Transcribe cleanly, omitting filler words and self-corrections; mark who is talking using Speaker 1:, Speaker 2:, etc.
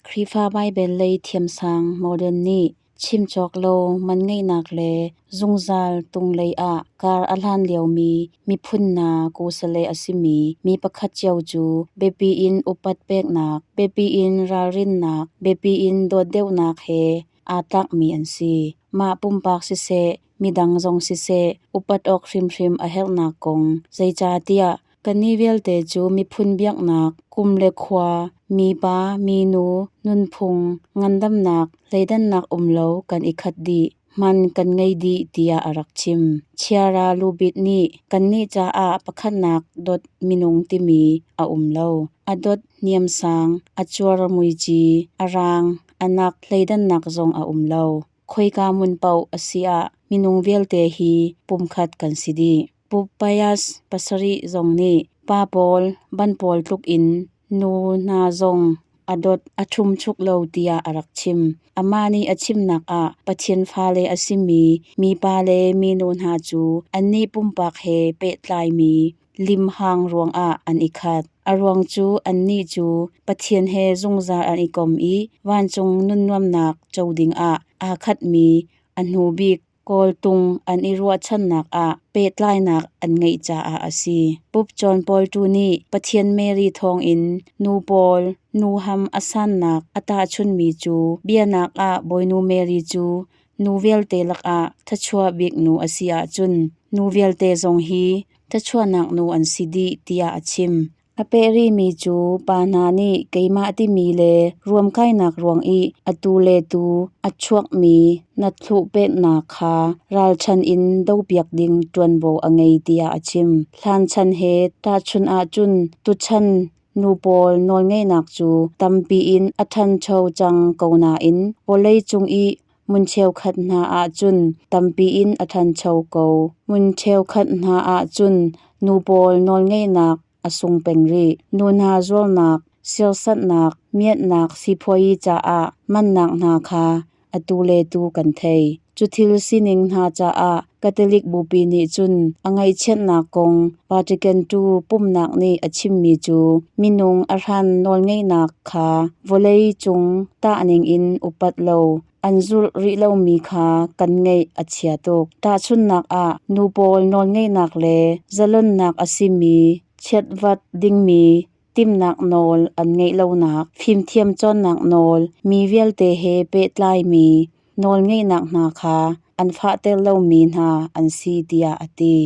Speaker 1: Khrihfa Baibal lei thiamsang Modern nih chim cawk lo man ngeihnak le zungzal tunglei ah kar a hlan liomi miphun hna kusale a simi mi pakhat cio cu biapi in upat peknak, biapi in ralrinnak, biapi in dawt deuhnak he aa tlakmi an si. Mah pumpak siseh, midang zong siseh, upat awk hrimhrim a herhnak kong, zeicahtiah kannih vialte cu miphun biaknak, kum le khua, mipa, minu, nunphung, ngandamnak, thleidannak um lo kan i khat dih, hman kan ngei dih tiah a rak chim. Chiara Lubit nih kannih caah pakhatnak dot minung timi a um lo. A dot niamsang, a cuar muici, a raang, a nak thleidannak zong a um lo. Khoika hmun paoh a si ah minung vialte hi pumkhat kan si dih. Pope Pius pasarih zong nih pa pawl, ban pawl tluk in nu hna zong a dawt a ṭhumchuk lo tiah a rak chim. Amah nih a chimnak ah Pathian fale a simi mipa le minu hna cu annih pumpak he pehtlaimi limhang ruangah an i khat. A ruang cu annih cu Pathian he zungzal an i kom i vancung nunnuamnak co dingah aa khatmi a hnu bik kawltung an i ruahchannak ah pehtlainak an ngeih caah a si. Pope John Paul II nih Pathian Mary thawngin nu pawl nuham a sannak a tahchunmi cu bianak ah Bawinu Mary cu nu vialte lakah thluachuah bik nu a si ahcun nu vialte zong hi thluachuahnak nu an si dih tiah a chim. A peh rihmi cu pa hna nih keimah timi le ruamkainak ruang i atu le tu a chuakmi nathluh peknak kha ralchan in dopiak ding ṭuanvo a ngei tiah a chim. Hlanchan he tahchunh ahcun tuchan nu pawl nawlngeihnak cu tampi in a ṭhancho cang ko nain vawleicung i hmun cheukhat hna ahcun tampi in a ṭhancho ko. Hmun cheukhat hna ahcun nu pawl nawlngeihnak a sung peng rih. Nu hna zualnak, serhsatnak, miatnak sipuazi caah mannak hna kha atu le tu kan thei. Cu thil sining hna caah Catholic Bupi nih cun a ngaihchiatnak kong Vatican II pumhnak nih a chimmi cu minung a hran nawlngeihnak kha vawlei cung tahning in upat lo an zulh rih lomi kha kan ngaih a chia tuk. Tahchunhnak ah, nu pawl nawlngeihnak le zalonnak a simi chiatvat dingmi timhnak nawl an ngeih lonak, fimthiam cawnnak nawl, mi vialte he pehtlaimi nawlngeihnak hna kha an fahter lomi hna an si tiah a ti.